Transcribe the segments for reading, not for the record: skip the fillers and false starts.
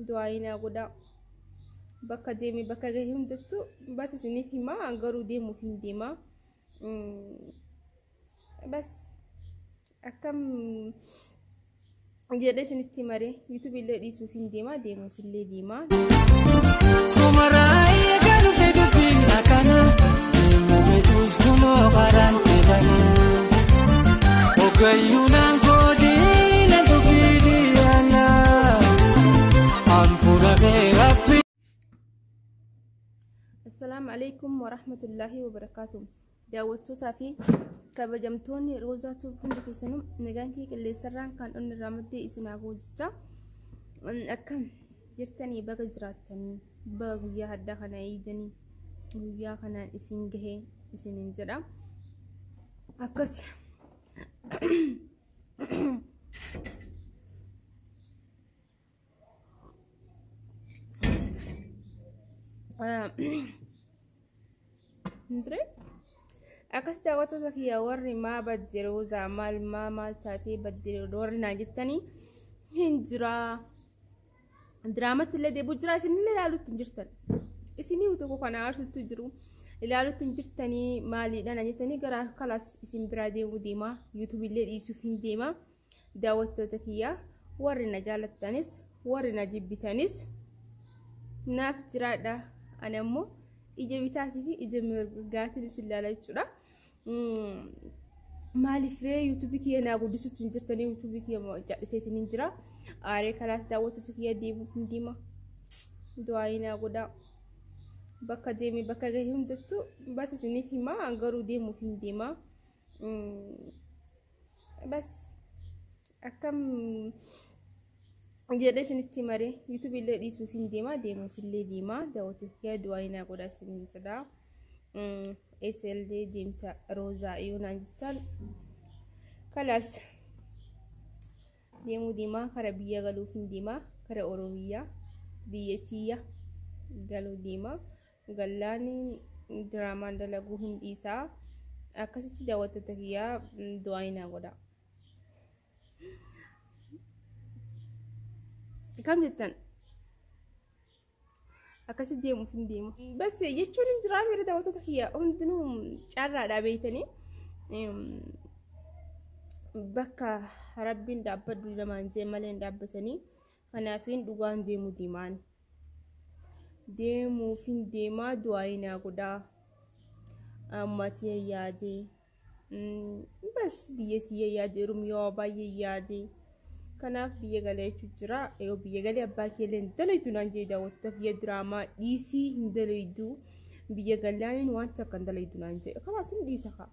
Du'aayii naa godhaa. Bakka deeme bakka gahe hundattuu bas isiniif himaa, garuu deemuuf hin deemaa. Bas akkam jedhee isinitti maree, yuutuubii illee dhiisuuf hin deemaa, deemuuf illee deemaa. Sumaraa eegalu fedhu bina kana, deemu fetus kunoo karaan deemanii. Ogayyuu naan koodii na tuffii ana, anfuura kee rabbi. Assalaamu alaikum warahmatullaahi wabarakaatu. Daawwattootaa fi kabajamtoonni Roozaa Tuub hundi keessanuu, nagaan kee qilleensarraan kan onni irraa maddee isin haa hojjechaa. Akkam jirtanii? Baga jiraattanii, baga guyyaa addaa kana eegdanii, guyyaa kanaan isin gahee isiniin jedha. Akkas Ndire akkas daawwattoota kiyya, warri maa badde Roozaa, maal maa maal taatee badde warri naa jettanii, hin jiraa. Diraamatti illee deebi'u jira, isinillee ilaaluutti hin jirtan. Isinii tokko kana aarsutti jiru. Ilaaluutti hin jirtanii, maaliidha na jettanii, gara kalaas isin biraa deemuu deemaa, yuutuubii illee dhiisuuf hin deemaa. Daawwattoota kiyya, warri na jaalattanis warri na jibbitanis naaf jiraadha. Ani ammoo ija bitaatii fi ija mirgaatiin isin ilaala jechuudha. Maaliif ree yuutuubii kiyya naa guddisuutti hin jirtanii? Yuutuubii kiyya calliseetiin hin jira. Aaree kalaas daawwattoota kiyya, deemuuf hin deema. Du'aayii naa godhaa. Bakka deeme bakka gahe hundattuu bas isiniif himaa, garuu deemuuf hin deema. Bas akkam jedhee isinitti maree, yuutuubii illee dhiisuuf hin deema, deemuuf illee deema. Daawwattoota kiyya, du'aayii naa godhaa isiniin jedha. Eessa illee deemta Roozaa yoo naan jettan, kalaas deemuu deemaa, kara biyya galuuf hin deemaa, kara Oromiyaa biyya tiyya galuu deemaa. Gallaani diraamaan dalaguu hin dhiisaa. Akkasitti daawwattoota kiyyaa, du'aayii naa godhaa. Kam jettan? Akkasi deemuuf hin deemu. Bas jechuun hin jiraa miira. Daawwattoota kiyya, hundinuu carraadhaa beeytanii. Bakka rabbiin dhaabbadhu lamaan jee malee hin dhaabbatanii. Kanaafiin dhugaan deemu deemaan. Deemuuf hin deemaa, du'aayii naa godhaa. Ammatii yaadee. Bas biyya tiyya yaadee, Oromiyaa baay'ee yaadee. Kanaaf biyya galee jechuun jira. Yoo biyya galee abbaa keellee hin dalaydu naan jee. Daawwattoota kiyya, diraamaa dhiisii hin dalaydu. Biyya galaaniin wanta akka hin dalaydu naan jee. Kanaas hin dhiisa kaa.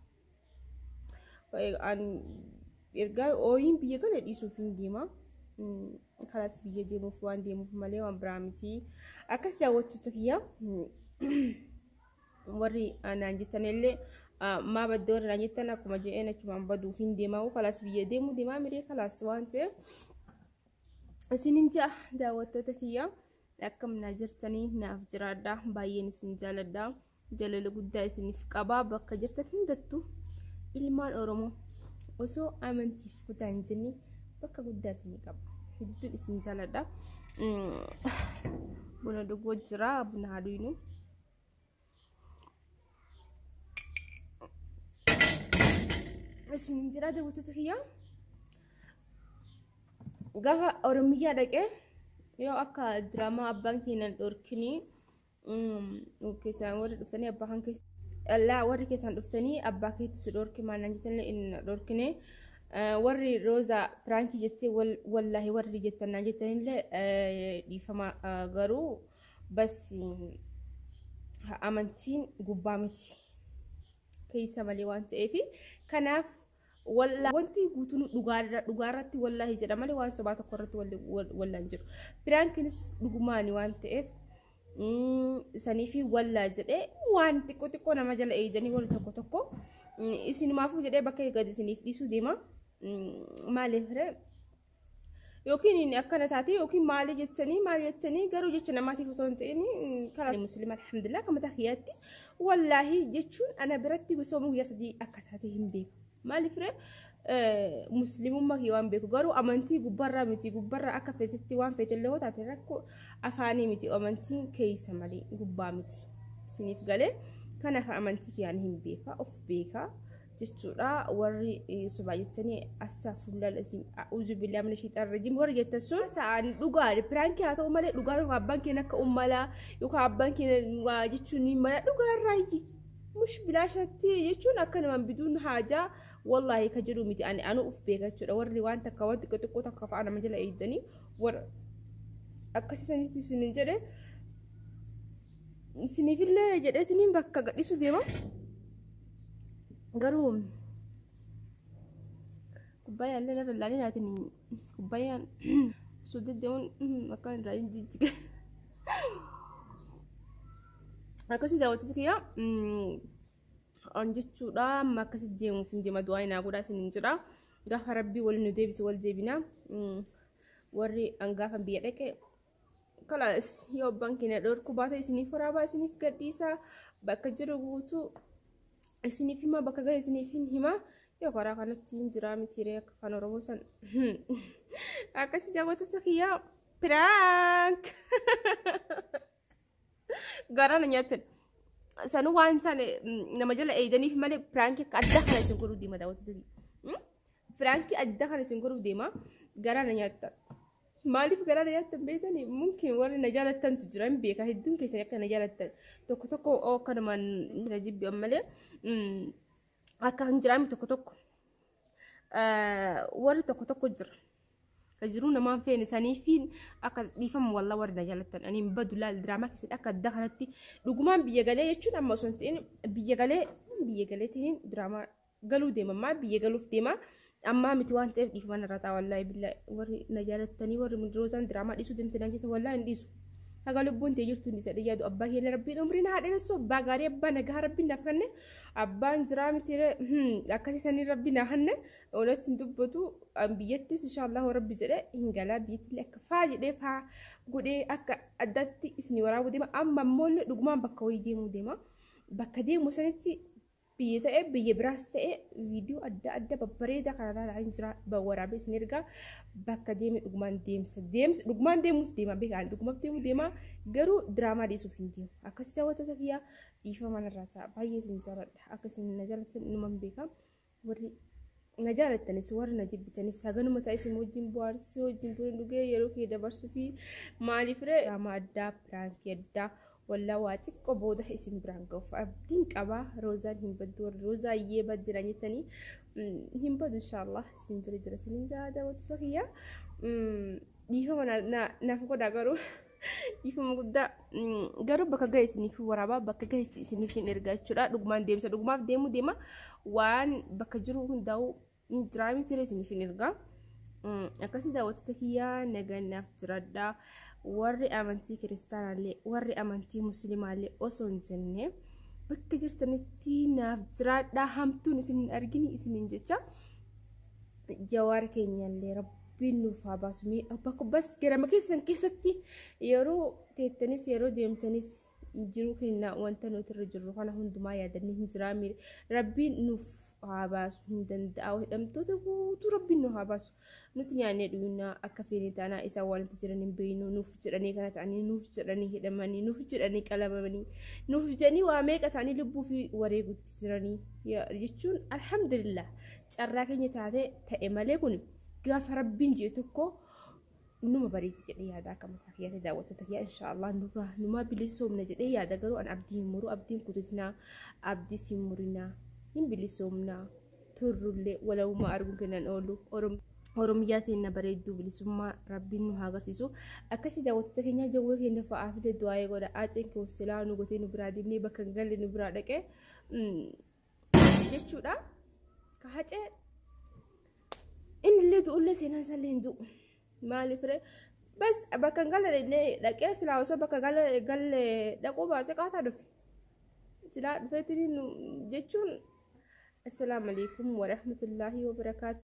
Ergaa ooyiin biyya galee dhiisuuf hin deema. Kanaas biyya deemuuf waan deemuuf malee waan biraa miti. Akkas daawwattoota kiyya, warri naan jettan illee, maa baddee warri naan jettan, akkuma jedheen achumaan baduuf hin deemaa. Kalaas biyya deemuu deemaa miree, kalaas waan ta'eef isinin ja'a. Daawwattoota kiyya, akkam naa jirtanii? Naaf jiraadha, baay'een isin jaaladha, jaalala guddaa isiniif qabaa. Bakka jirtan hundattuu ilmaan Oromoo, osoo amantiif kutaa hin jenne, bakka guddaa isinii qaba, hedduun isin jaaladha. Buna dhuguu jira, buna haaduu. Isin jira daawwattoota kiyya. Gaafa Oromiyaa dhaqee yoo akka diraamaa abbaan keenya dhorkinii keessaan warri dhuftanii abbaa kan keessa laa, warri keessaan dhuftanii abbaa keetti si dhorke maal naan jettan, inni dhorkine. Warri Roozaa piraankii jettee wallaahi warri jettan naan jettanillee dhiifama, garuu bas amantiin gubbaa miti keessa malee waan ta'eef, kanaaf wanti guutuun dhugaarratti wallaahi jedha malee waan sobaa tokko irratti wallaan jedhu. Piraankiinis dhugumaani waan ta'eef sanii fi wallaa jedhee waan xiqqoo xiqqoo nama jala eegdanii warri tokko tokko isinumaafuu jedhee bakka gadi isiniif dhiisuu deema. Maaliif ree? Yookiin akkana taate yookiin maali jettanii maal jettanii, garuu jecha namaatiif osoo hin ta'in, karaa musliima alhamdulillah kan mataa kiyyaatti wallaahi jechuun ana biratti sooma guyyaa 3 akka taate hin beeku. Maaliif ree? Muslimummaa kiyya waan beeku garuu amantii gubbarraa miti, gubbarraa akka feetetti waan feetellee hoo taate rakkoo afaanii miti, amantiin keessa malee gubbaa miti. Isiniif galee kanaaf amantii kiyyaan hin beeka, of beeka jechuudha. Warri sobaa jettanii astaghfirullah a'uuzu billahi mina shayxaanir rajiim warri jettan sun ta'an dhugaadha. Piraankii haa ta'u malee dhugaa yookaan abbaan keenya akka ummalaa yookaan abbaan keenya waa jechuun ni mala dhugaarraayi. Mush bilaashatti jechuun akka namaan biduun haajaa wallaahi ka jedhu miti, ani anu uf beeka jechuudha. Warri waan takka waan xiqqoo xiqqoo takka fa'a nama jala eeydanii warra akkasii saniif isiniin jedhe isiniifillee jedheetiniin bakka gadhiisu deema. Garuu kubbaayaan illee narra ilaalee naatiin kubbaayaan osoo deddeemuun akka irraa hin jijjiga. Akkasii daawwattoota kiyya an jechuudha, amma akkasii deemuuf hin deema, du'aa naa godhaa isin hin jedha. Gaafa rabbii waliin nu deebise wal deebina. Warri an gaafa biyya dhaqe kalaas yoo abbaan keenya dhorku baate isiniif waraabaa, isiniif gadhiisaa, bakka jiru guutuu isiniif hima, bakka gahe isiniif hin hima. Yoo karaa kanatti hin jiraa miti ree akka afaan Oromoo san. Akkasii daawwattoota kiyyaa, prank garaa na nyaatan. Sanuu waan taane nama jala eeydaniif malee prankii akka addaa kana isin godhuu deema daawwattoota kiyya. Prankii addaa kana isin godhuu deema, garaa na nyaattan. Maaliif garaa na nyaattan beektanii? Mumkin warri na jaalattantu jira, hin beeka, hedduun keessan akka na jaalattan, tokko tokko akka namaan na jibbi malee akka hin jiraame, tokko tokko warri tokko tokko jira. Ka jiruu namaan feene saniifiin akka dhiifamu wallaa warri na jaalattan, ani hin badu laal. Diraamaa keessatti akka addaa kanatti dhugumaan biyya galee jechuun amma osoo hin ta'in biyya galee biyya galeetiin diraamaa galuu deema, ammaa biyya galuuf deema. Ammaa miti waan ta'eef dhiifama narraa ta'a. Wallaahi billaahi warri na jaalattanii, warri Roozaan diraamaa dhiisuu deemte naan jettan, wallaahi hin dhiisu. Haga lubbuun ta'e jirtu hin dhiisa yaadu. Abbaa keenya rabbiin umriin haa dheeressu, abbaa gaarii, abbaa nagaa rabbiin naaf kenne, abbaan jiraa miti akkasii sanii rabbi naa kenne. Olatti hin dubbatu, biyyattis inshaallah rabbi jedhe hin galaa, biyyattillee akka faa jedhee faa godhee akka addatti isin waraabuu deema. Amma immoo dhugumaan bakka wayii deemuu deema. Bakka deemu sanitti biyya ta'e biyya biraas ta'e viidiyoo adda adda babbareedaa kana ilaalaa hin jira waraabee isin ergaa. Bakka deeme dhugumaan deemsa deemsa dhugumaan deemuuf deema, beekaan dhugumaaf deemuu deema, garuu diraamaa dhiisuuf hin deemu. Akkasii daawwattoota kiyyaa, dhiifama narraa ta'a, baay'ee isin jaaladha, akka isin na jaallattan numan beeka. Warri na jaalattanis warri na jibbitanis haganuma ta'e isin wajjin bohaarsuu wajjin ture dhugee yeroo kee dabarsuu fi maaliif ree diraamaa addaa, prankii addaa wallaa waa xiqqoo booda isin biraan ga'uuf abdiin qabaa. Roozaan hin baddu, warri Roozaa iyyee baddira jettanii, hin badu inshaallah, isin bira jira isin jaa. Daawwattoota kiyya, dhiifama naaf godhaa, garuu dhiifama guddaa, garuu bakka ga'e isiniif waraabaa, bakka ga'e isiniif hin ergaa jechuudha. Dhugumaan deemsa dhugumaaf deemuu deema, waan bakka jiru hundaa'u jiraamii ture isiniif hin ergaa. Akkasii daawwattoota kiyyaa, nagannaaf jiradhaa. Warri amantii kiristaanaallee warri amantii muslimaallee osoo hin jenne bakka jirtanitti naaf jiraadhaa, hamtuun isin hin argini isiniin jecha. Jawaar keenyallee rabbiin nuuf haa baasu. Bakka bas garama keessan keessatti yeroo teettanis yeroo deemtanis jiruu keenya wanta nuti irra jirru kana hundumaa yaadannee hin jiraamne, rabbiin nuuf haa baasu, hin danda'a. Hidhamtoota guutuu rabbiin nu haa baasu. Nuti nyaannee dhugnaa akka feene taanaa, isaan waan itti jiran hin beeknu. Nuuf jedhanii kana ta'anii, nuuf jedhanii hidhamanii, nuuf jedhanii qalamanii, nuuf jedhanii waa meeqa ta'anii lubbuu fi wareegutti jiranii jechuun alhamdulillah carraa keenya taate ta'e malee kun gaafa rabbiin ji'e tokko numa bareedi jedhee yaada. Akka mataa kiyyaatti daawwattoota kiyyaa, inshaallah nurraa numa bilisoomna jedhee yaada, garuu an abdii hin muru, abdiin kututinaa, abdii hin murinaa, hin bilisoomnaa turrullee walaumaa arguun kennan oolu. Oromiyaa teenya bareedduu bilisummaa rabbiin nu haa agarsiisu. Akkasii daawwattoota keenya, jawwee keenya fa'aa fide du'aa'ee godha. Aceen silaa nu gotee nu biraa deemnee bakka hin galle nu biraa dhaqee jechuudha. Ka hacee inni illee du'ullee seenaan isaallee hin du'u. Maaliif ree? Bas bakka hin galle dhaqee silaa osoo bakka galle dhaquu baate qaataa dhufe. Silaa dhufeetiin jechuun. Assalaamu alaikum warahmatullaahi wabarakaatu.